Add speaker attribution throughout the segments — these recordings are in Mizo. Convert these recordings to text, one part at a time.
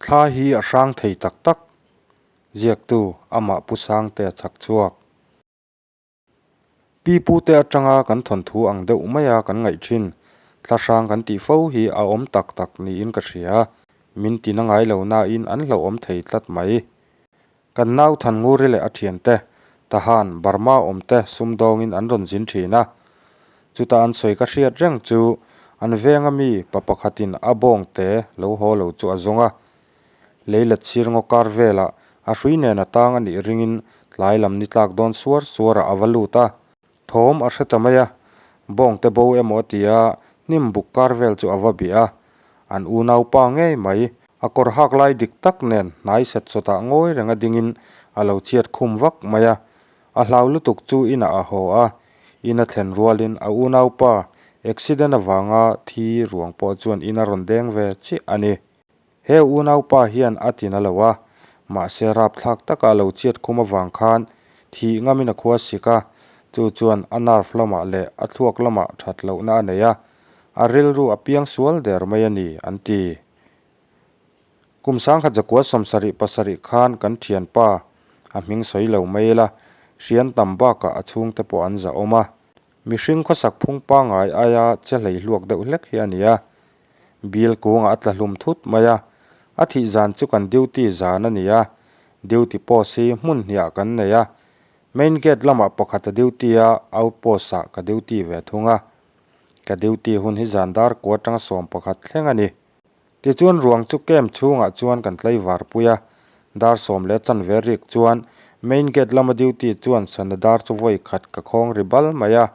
Speaker 1: Thla hi a hrang thei tak tak, ziaktu amah Pu Sangtea chhak chhuak. Pi pute atanga kan thawnthu ang deuh maia kan ngaih thin, thla hrang kan tih fo hi a awm tak tak niin ka hria. Min tina ngai lo nain an hlauhawm thei tlat mai. Kan nau Thannguri leh a thiante, Tahan, Burma awmte sumdawngin an rawn zin thin a. Chuta an sawi ka hriat reng chu an venga mi pa pakhatin a bawngte lo haw lo chu a zawng a. Lei let sir ngaw kar velah a hrui nen a tang a nih ringin tlai lam ni tlak dawn suar suarah a va lut a. Thawm a hre ta mai a, bawngte bo emaw a ti a, hnim buk kar vel chu a va bih a. An unaupa ngei mai, a kawr hak lai dik tak nen hnai set sawtah ngawi renga dingin a lo chhiat khum vak mai a. A hlau lutuk chu inah a haw a, in a thlen rualin a unaupa accident avanga thi ruang pawh chuan in a rawn deng ve chiah a ni. He unaupa hian a ti na lo a, mahse rapthlak taka a lo chhiat khum avang khan thih ngamin a khua sik a, chu chuan a nerve lamah leh a thluak lamah that lohna a nei a, a rilru a piang sual der mai a ni, an ti. Kum sangkhat zakua sawmsarih pasarih khan kan thianpa, a hming sawi lo mai ila, hrian tam bakah a chhungte pawh an zahawm a. Mihring khawsak phung pangngai aia che hlei hluak deuh hlek hi a ni a, Bill kungah a tla hlum thut mai a, a thih zan chu kan duty zan a ni a, duty post hi hmun hniah kan nei a, main gate lamah pakhat a duty a, out post ah ka duty ve thung a. Ka duty hun hi zan dar kua atanga 11 thleng a ni. Tichuan ruang chu camp chhungah chuan kan tlaivar pui a, dar sawm leh chanve rik chuan main gate lama duty chuan sana dar chu vawi khat ka khawng ri bal mai a.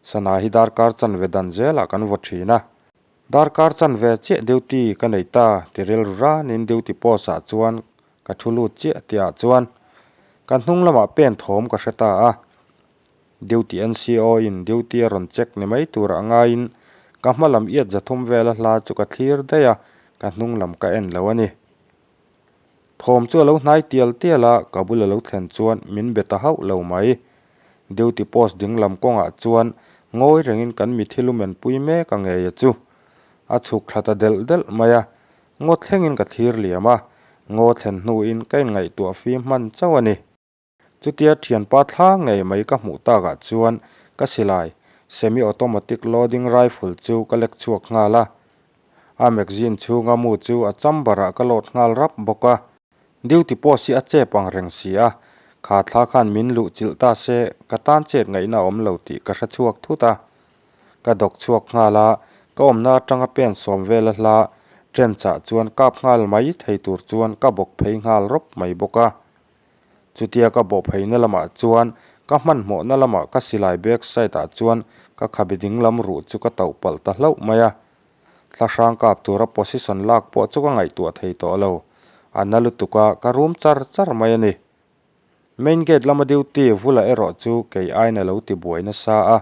Speaker 1: Sana hi darkar chanve dan zelah kan vaw thin a, darkar chanve chiah duty ka nei ta ti rilru ranin duty post ah chuan ka thu lut chiah tih ah chuan ka hnung lamah pen thawm ka hre ta a, duty NCO in duty a rawn check ni mai tur a ngaiin ka hma lam iat zathum vela hla chu ka thlir daih a, ka hnung lam ka en lo a ni. Thawm chu a lo hnai tial tial a, ka bul a lo thlen chuan min be ta hauh lo mai. Duty post ding lam kawngah chuan ngawi rengin kan mithi lumen pui mek a ngei a chu. A chhuk thla ta delh delh mai a, ngaw thlengin ka thlir liam a, ngaw thlen hnuin ka inngaihtuah fim hman chauh a ni. Chutia thianpa thla ngei mai ka hmuh takah chuan ka silai semi-automatic loading rifle chu ka lek chhuak nghal a. A magazine chhunga mu chu a chamber ah ka load nghal rap bawk a. Duty post hi a chep ang reng si a, kha thla khan min luh chilh ta se ka tan chet ngaihna a awm lo tih ka hre chhuak thut a. Ka dawk chhuak nghal a, ka awmna atanga pen sawm vela hla trench ah chuan kap nghal mai thei tur chuan ka bawk phei nghal rawp mai bawk a. Chutia ka bawh pheina lamah chuan ka hmanhmawhna lamah ka silai back side ah chuan ka khabe ding lam ruh chu ka tauh palh ta hlauh mai a. Thla hrang kap tura position lak pawh chu ka ngaihtuah thei tawh lo. A na lutuk a, ka rum char char mai a ni. Main gate lama duty vula erawh chu kei aiin a lo ti buai nasa a,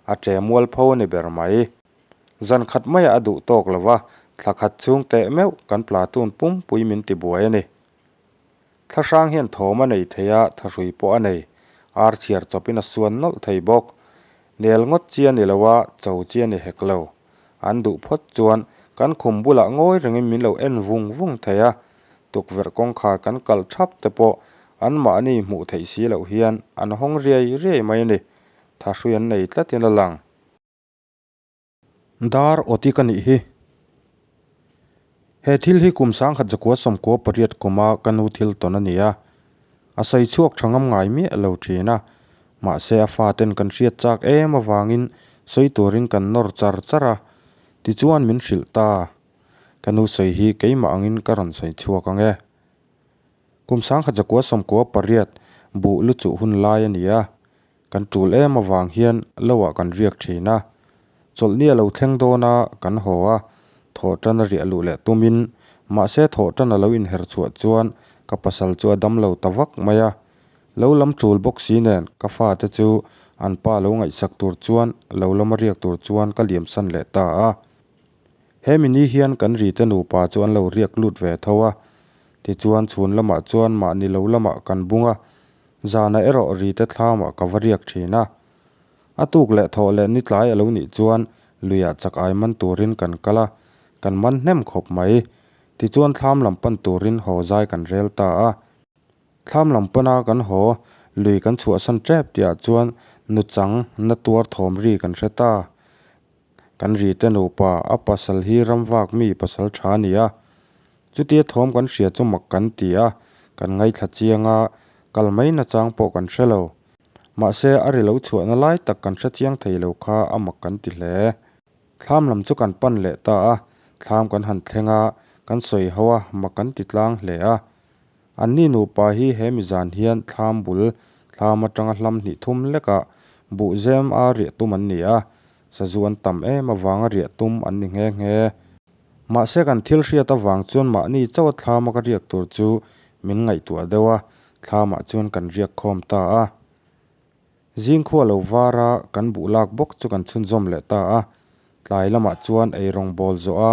Speaker 1: a ṭe mual pho a ni ber mai. Zan khat maiah a duh tawk lo va, thla khat chhung teh meuh kan platoon pumpui min ti buai a ni. Thla hrang hian thawm a nei thei a, thahrui pawh a nei. Ar chhiar chawpin a suan nawlh thei bawk. Nel ngawt chi a ni lo a, cho chi a ni hek lo. An duh phawt chuan kan khum bulah ngawi rengin min lo en vung vung thei a, tukverh kawngkhar kan kalh thap te pawh anmahni hmuh theih si loh hian an hawng riai riai mai a ni. Thahrui an nei tlatin a lang. Dar awti ka nih hi. He thil hi kum sangkhat zakua sawmkua pariat kuma ka nu thil tawn a ni a. A sawi chhuak tha ngam ngai miah lo thin a. Mahse a faten kan hriat chak em avangin sawi turin kan nawr char char a. Tichuan min hrilh ta. Ka nu sawi hi keimah angin ka rawn sawi chhuak ang e. Kum sangkhat zakua sawmkua pariat buh lu chuh hun lai a ni a. Kan tul em avang hian lo ah kan riak thin a, chawlhni a lo thleng dawn a kan haw a, thawh tan a riah luh leh tumin mahse thawh tan a lo inher chhuah chuan ka pasal chu a dam lo ta vak mai a, lo lam tul bawk si nen ka fate chu an pa lo ngaihsak tur chuan lo lama riak tur chuan ka liamsan leh ta a. Hemi ni hian kan rite nupa chu an lo riak lut ve tho a, tichuan chhun lamah chuan mahni lo lamah kan bung a, Zanah erawh rite thlamah ka va riak thin a. A tuk leh thawh leh ni tlai a lo nih chuan luiah chak ai man turin kan kal a, kan man hnem khawp mai. Tichuan thlam lam pan turin haw zai kan rel ta a. Thlam lam pana kan haw lui kan chhuahsan tep tihah chuan nuchang na tuar thawm ri kan hre ta. Kan ri te nupa a pasal hi ramvak mi pasal tha a ni a. Chutia thawm kan hria chu mak kan ti a, kan ngaithla chiang a, kal mai nachang pawh kan hre lo. Mahse a ri lo chhuahna lai tak kan hre chiang thei lo kha a mak kan ti hle. Thlam lam chu kan pan leh ta a, thlam kan han thleng a, kan sawi ho a, mak kan ti tlang hle a. Anni nupa hi he mi zan hian thlam bul thlam atanga hlam hnih thum lekah buhzem a riah tum an ni a, sazu an tam em avanga riah tum an ni nghe nghe. Mahse kan thil hriat avang chuan mahni chauh a thlam a ka riak tur chu min ngaihtuah deuh a, thlamah chuan kan riak khawm ta a. Zingkhua lo var a, kan buh lak bawk chu kan chhunzawm leh ta a. Tlai lamah chuan ei rawng bawl zawh a,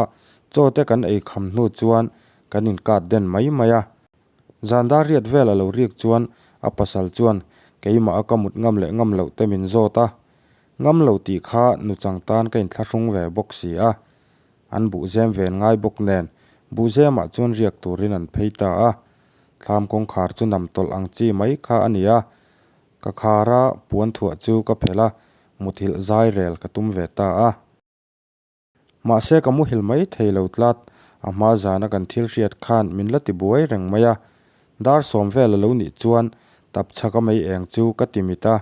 Speaker 1: chaw te kan ei kham hnu chuan kan inkat den mai mai a. Zan dar riat vel a lo rik chuan a pasal chuan keimah a ka mut ngam leh ngam loh te min zawt a. Ngam lo tih kha nuchang tan ka inthlahrung ve bawk si a. An buhzem ven ngai bawk nen buhzemah chuan riak turin an phei ta a. Thlam kawngkhar chu nam tawlh ang chi mai kha a ni a. Ka khar a, puan thuah chu ka phelh a, muthilh zai rel ka tum ve ta a. Mahse ka muhil mai thei lo tlat, a hma zana kan thil hriat khan min la ti buai reng mai a. Dar sawm vel a lo nih chuan tap chhak a mei eng chu ka ti mit a.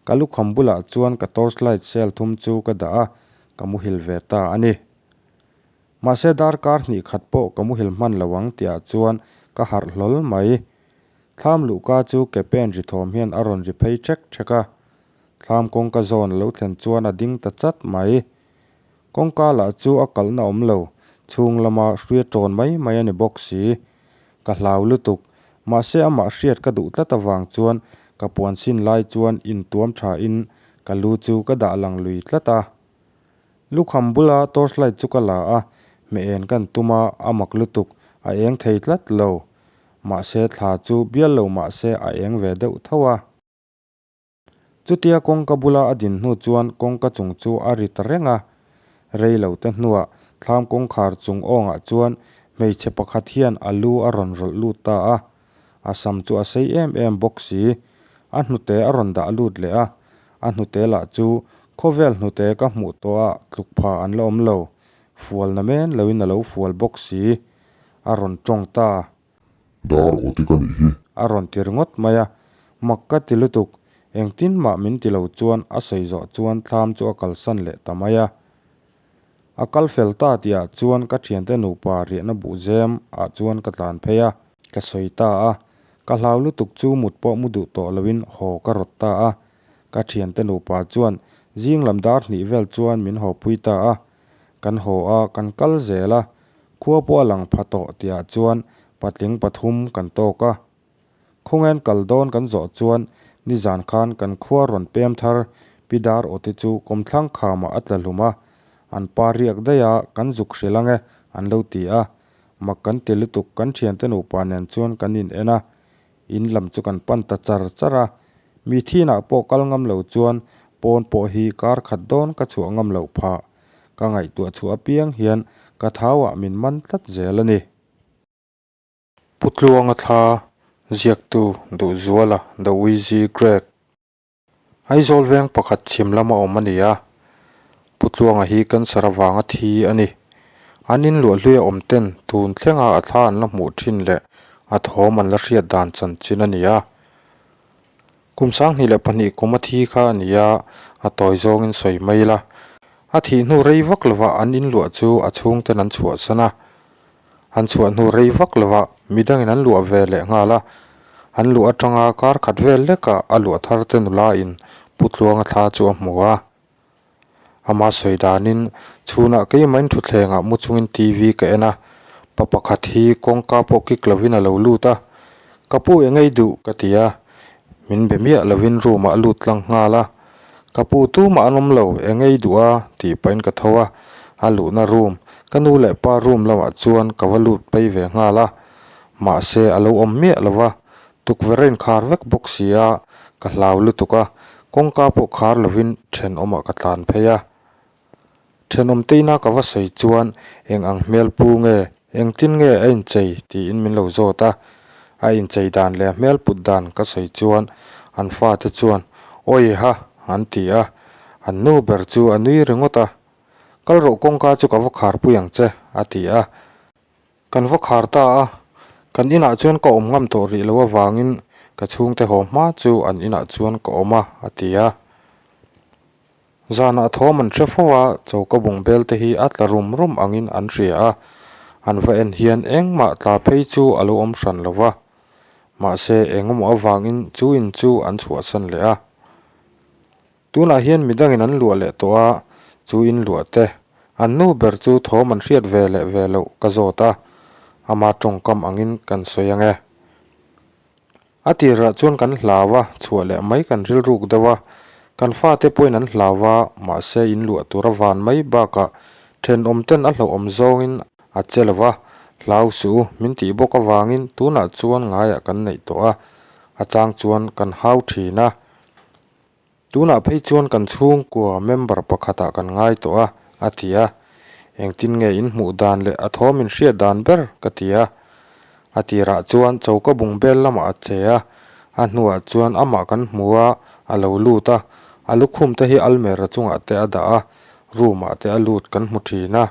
Speaker 1: Ka lukham bulah chuan ka torch light cell thum chu ka dah a, ka muhil ve ta a ni. Mahse darkar hnih khat pawh ka muhil hman lo ang tihah chuan ka harh hlawl mai. Thlam luhka chu ke pen ri thawm hian a rawn ri phei ṭhek ṭhek a. Thlam kawngka zawn a lo thlen chuan a ding ta chat mai. Kawngka lah chu a kalhna awm lo, chhung lama hruia ṭawn mai mai a ni bawk si. Ka hlau lutuk, mahse amah hriat ka duh tlat avang chuan ka puan sin lai chuan intuam thain ka lu chu ka dah lang lui tlat a. Lukham bula torchlight chu ka la a, hmeh en kan tum a, a mak lutuk, a eng thei tlat lo. Mahse thla chu bial lo mahse a eng ve deuh tho a. Chutia kawngka bula a din hnu chuan kawngka chung chu a ri ta reng a. Rei lo te hnuah thlam kawngkhar chung awngah chuan hmeichhe pakhat hian a lu a rawn rawlh lut ta a. A sam chu a sei em em bawk si. A hnute a rawn dah lut leh a, a hnute lah chu khawvel hnute ka hmuh tawh ah tluk pha an la awm lo, fual na men loin a lo fual bawk si. A rawn tawng ta.
Speaker 2: Dar awti ka nih hi.
Speaker 1: A rawn ti ringawt mai a, mak ka ti lutuk, engtin mah min ti lo chuan a sawi zawh chuan thlam chu a kalsan leh ta mai a. A kal fel ta tihah chuan ka thiante nupa riahna buhzem ah chuan ka tlan phei a, ka sawi ta a, ka hlau lutuk chu mut pawh mu duh tawh loin haw ka rawt ta a, ka thiante nupa chuan zing lam dar hnih vel chuan min haw pui ta a, kan haw a, kan kal zel a, khua pawh a lang pha tawh tihah chuan patling pathum kan tawk a. Khawngain kal dawn kan zawh chuan nizan khan kan khua rawn pem thar Pi Dar Awte chu kawmthlang khamah a tla hlum a, an pa riak daih a, kan zuk hrilh ange an lo ti a. Mak kan ti lutuk kan thiante nupa nen chuan kan in en a, in lam chu kan pan ta char char a. Mi thinah pawh kal ngam lo chuan pawn pawh hi kar khat dawn ka chhuah ngam loh phah. Ka ngaihtuah chhuah apiang hian ka thauah min man tlat zel a ni. Pu Tluanga thla ziaktu Duhzuala The Wheezy Greg Aizawl veng pakhat chhim lama awm a ni a, Pu Tluanga hi cancer avanga thi a ni. An inluah hluia awm ten tun thlenga a thla an la hmuh thin leh a thawm an la hriat dan chanchin a ni a. Kum 2002 kum a thi kha a ni a, a tawi zawngin sawi mai ila. A thih hnu rei vak lovah an inluah chu a chhungten an chhuahsan a. An chhuah hnu rei vak lovah midangin an luah ve leh nghal a, an luah atanga kar khat vel lekah a luah thar te nula in Pu Tluanga thla chu a hmu a. Ama sawi danin chhunah keimahin thutthlengah mu chungin TV ka en a, pa pakhat hi kawngka pawh kik lovin a lo lut a, Ka pu eng ei duh? ka ti a, min be miah lovin room ah a lut tlang nghal a, Ka pu tumah an awm lo, eng ei duh a? tih pahin ka tho a, a luhna room, ka nu leh pa room lamah chuan ka va lut phei ve nghal a, mahse a lo awm miah lo va, tukverh a inkhar vek bawk si a, ka hlau lutuk a, kawngka pawh khar lovin thenawmah ka tlan phei a. Thenawm te ina ka va sawi chuan eng ang hmel pu nge? Engtin nge a inchei? tiin min lo zawt a. A inchei dan leh a hmel put dan ka sawi chuan an fate chuan, Awiha! an ti a. An nu ber chu a nui ringawt a. Kal rawh kawngka chu ka va kharpui ang che, a ti a. Kan va khar ta a, kan inah chuan ka awm ngam tawh rih loh avangin ka chhungte haw hma chu an inah chuan ka awm a, a ti a. Zanah thawm an hre fo a, choka bung bel te hi a tla rum rum angin an hria a, an va en hian engmah tla phei chu a lo awm hran lo va. Mahse, engemaw avangin chu in chu an chhuahsan leh a. Tunah hian midangin an luah leh tawh a, chu in luah te, an nu ber chu thawm an hriat ve leh ve loh ka zawt a, ama tawngkam angin kan sawi ang e. A tirah chuan kan hlau a, chhuah leh mai kan rilruk deuh a, kan fate pawhin an hlau a, mahse in luah tur a van mai bakah thenawm ten a hlauhawm zawngin a che lo va, hlau suh u min tih bawk avangin tunah chuan ngaiah kan neih tawh a, a chang chuan kan hau thin a. Tunah phei chuan kan chhungkua member pakhatah kan ngai tawh a, a ti a. Engtin nge in hmuh dan leh a thawm in hriat dan ber? ka ti a. A tirah chuan choka bung bel lamah a che a, a hnuah chuan amah kan hmu a, a lo lut a, a lukhum te hi almera chungah te a dah a, room ah te a lut kan hmu thin a.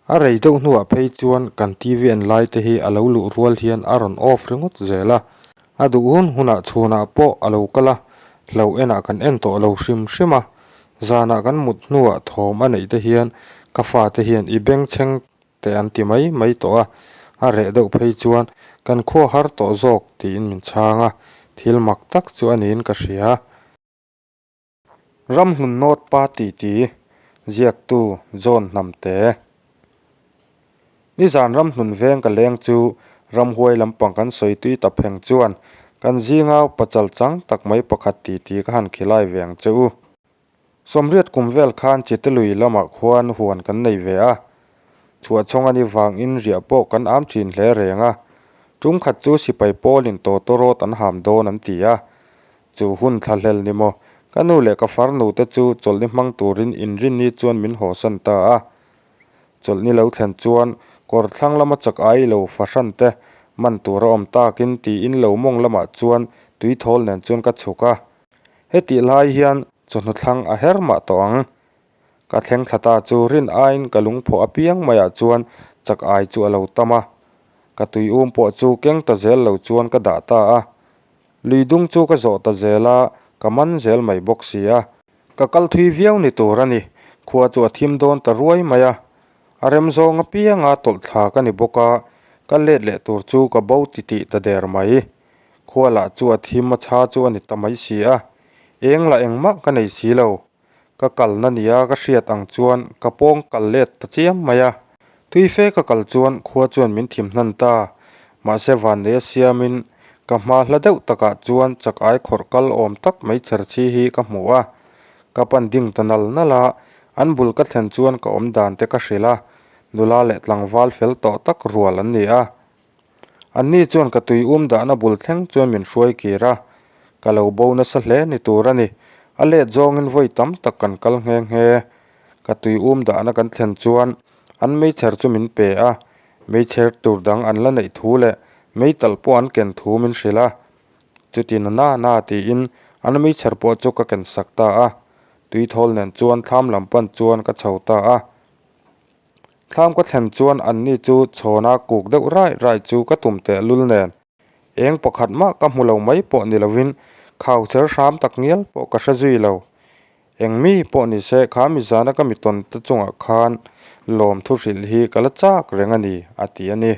Speaker 1: A rei deuh hnuah phei chuan kan TV en lai te hi a lo luh rual hian a rawn off ringawt zel a. A duh hun hunah chhunah pawh a lo kal a, hlauh enah kan en tawh lo hrim hrim a. Zanah kan mut hnuah thawm a neih te hian ka fate hian i bengchheng te an ti mai mai tawh a, a reh deuh phei chuan kan khua har tawh zawk tiin min chhang a, thil mak tak chu a niin ka hria. Ramhlun North Pa titi ziaktu John Hnamte. Nizan Ramhlun veng ka leng chu ramhuai lampang kan sawi tui ta pheng chuan kan zinga pachal chang tak mai pakhat titi ka han khilai ve ang che u. Sawmriat kum vel khan Chitelui lamah khuan huan kan nei ve a. Chhuahchhawng a ni vangin riah pawh kan am thin hle reng a. Tum khat chu sipai pawlin tawtawrawt an ham dawn an ti a. Chu hun thlahlel ni maw? Ka nu leh ka farnu te chu chawlhni hmang turin inrinni chuan min hawsan ta a. Chawlhni lo thlen chuan kawr thlang lama chak ai lo fahran te man tur a awm takin tiin lo mawng lamah chuan tuithawl nen chuan ka chhuk a. Hetih lai hian chawhnu thlang a her mah tawh ang. Ka thleng thla ta chu rin aiin ka lungphawh apiang maiah chuan chak ai chu a lo tam a. Ka tui um pawh chu keng ta zel lo chuan ka dah ta a. Lui dung chu ka zawh ta zel a, ka man zel mai bawk si a. Ka kal thui viau ni tur a ni, khua chu a thim dawn ta ruai mai a. A rem zawng apianga tawlh thla ka ni bawk a, ka let leh tur chu ka bo titih ta der mai. Khua lah chu a thim a chha chu a ni ta mai si a, eng lah engmah ka nei si lo. Ka kalna nia ka hriat ang chuan ka pawng kal let ta chiam mai a. Tui fe ka kal chuan khua chuan min thim hnan ta. Mahse vannei a siamin ka hma hla deuh takah chuan chak ai khawrh kal awm tak mai chherchhi hi ka hmu a. Ka pan ding ta nal nal a, an bul ka thlen chuan ka awm dan te ka hrilh a, nula leh tlangval fel tawh tak rual an ni a. Anni chuan ka tui um dahna bul thleng chuan min hruai kir a, ka lo bo nasa hle ni tur a ni. A let zawngin vawi tam tak kan kal nghe nghe. Ka tui um dahna kan thlen chuan an meichher chu min pe a, meichher tur dang an la neih thu leh meitalh pawh an ken thu min hrilh a. Chuti na na na tiin an meichher pawh chu ka ken sak ta a, tuithawl nen chuan thlam lam pan chuan ka chho ta a. Thlam ka thlen chuan anni chu chhawna kuk deuh rai rai chu ka tum teh lul nen. Eng pakhat mah ka hmu lo mai pawh ni lovin khau cher hram tak ngial pawh ka hre zui lo. Eng mi pawh ni se kha mizana ka mi tawn te chungah khan lawm thu hrilh hi ka la chak reng a ni, a ti a ni.